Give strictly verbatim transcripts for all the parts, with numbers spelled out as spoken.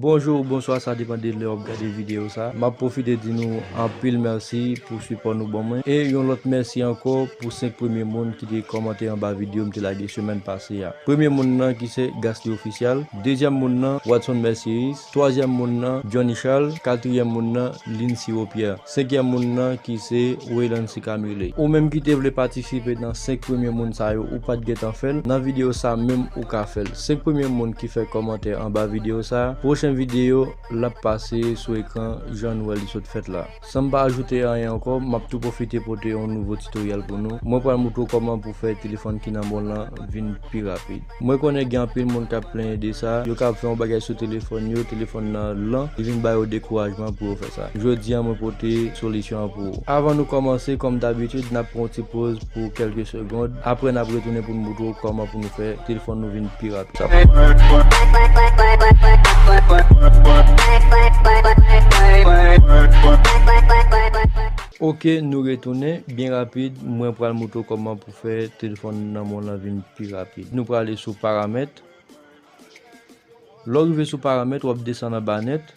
Bonjou ou bonswa, sa depann de lè w ap gade videyo sa. M ap pwofite di nou anpil mèsi pou sipò nou ban mwen. E yon lòt mèsi ankò pou senk premye moun ki te kòmante anba videyo m te lage semèn pase a. Premye moun nan ki se Gasly Official, dezyèm moun nan Watson Merceris, twazyèm moun nan Johnny Charles, katriyèm moun nan Lincy Pierre, senkyèm moun nan ki se Wayland Sika Murley. Ou menm ki te vle patisipe nan senk premye moun sa yo, ou pa t gentan fè l, nan videyo sa menm ou ka fè l. Senk premye moun ki fè kòmantè anba videyo sa, pwochen videyo l ap pase sou ekran jan nou wè li sot fèt la. San m pa ajoute anyen ankò, m ap tou pwofite pote yon nouvo titoryèl pou nou. Mwen pral moutre w kòman pou fè telefòn ki nan men w lan vin pi rapid. Mwen konnen gen anpil moun k ap plenyen de sa, yo ka ap fè yon bagay sou telefòn yo, telefòn nan lan, li vin ba yo dekourajman pou yo fè sa. Jodi a, mwen pote solisyon an pou ou. Avan nou kòmanse, kòm dabitid, n ap pran yon ti poz pou kèlke segond. Apre, n ap retounen pou n moutre w kòman pou nou fè telefòn nou vin pi rapid. Ok, nou retounen. Byen rapid, mwen pral moutre w kòman pou fè telefòn nan men w lan vin pi rapid. Nou prale sou paramèt. Lè w rive sou paramèt, w ap desann anba nèt.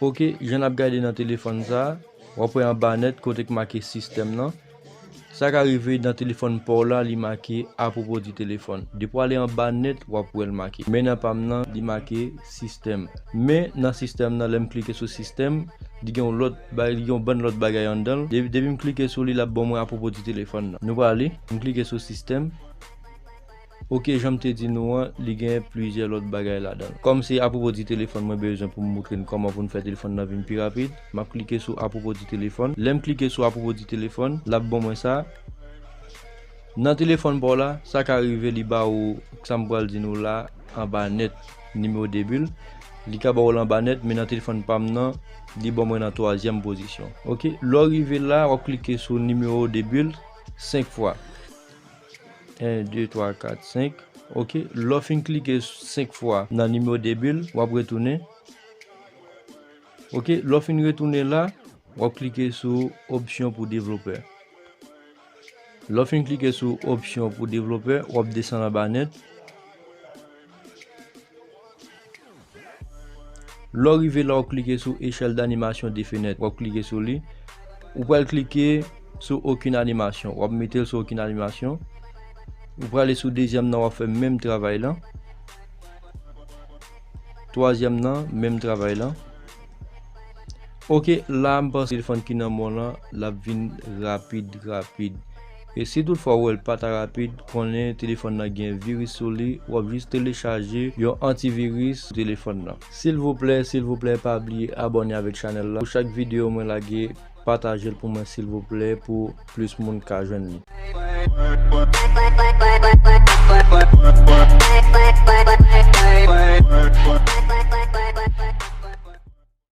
Ok, jan n ap gade nan telefòn sa, w ap wè anba nèt kote k make sistèm nan. Sa ka rive nan telefòn pa w la, li make apwopo di telefòn. Depi w ale anba nèt, w ap wè l make. Men nan pa m nan, li make sistèm. Men nan sistèm nan, lè m klike sou sistèm, li gen yon lòt ba-, li gen yon bann lòt bagay anndan l. Depi, depi m klike sou li, l ap ban mwen apwopo di telefòn nan. Nou prale, m klike sou sistèm. Ok, jan m te di nou an, li gen plizyè lòt bagay ladan l. Kòm se apwopo di telefòn mwen bezwen pou m moutre n kòman pou n fè telefòn nan vin pi rapid, m ap klike sou apwopo di telefòn. Lè m klike sou apwopo di telefòn, l ap ban mwen sa. Nan telefòn pa w la, sa ka rive li ba ou, sa m pral di nou la, anba nèt, nimewo debil. Li ka ba w l anba nèt, men nan telefòn pa m nan, li ban mwen nan twazyèm pozisyon. Ok, lè w rive la, w ap klike sou nimewo debil senk fwa. En, de, twa, kat, senk. Ok, lè w fin klike senk fwa nan nimewo debil, w ap retounen. Ok, lè w fin retounen la, w ap klike sou opsyon pou devlopè. Lè w fin klike sou opsyon pou devlopè, w ap desann anba nèt. Lè w rive la, w ap klike sou échelle d'animation de fenêtre. W ap klike sou li. Ou pral klike sou aucune animation. W ap mete l sou aucune animation. Ou prale sou dezyèm nan, w ap fè menm travay lan. Twazyèm nan, menm travay lan. Ok, la m panse telefòn ki nan men w lan, l ap vin rapid, rapid. E si toutfwa w wè l pa ta rapid, konnen telefòn nan gen viris sou li, w ap jis telechaje yon antiviris sou telefòn nan. Silvouplè, silvouplè, pa bliye abòne avèk chanèl la. Pou chak videyo mwen lage, pataje l pou mwen, silvouplè, pou plis moun ka jwenn li.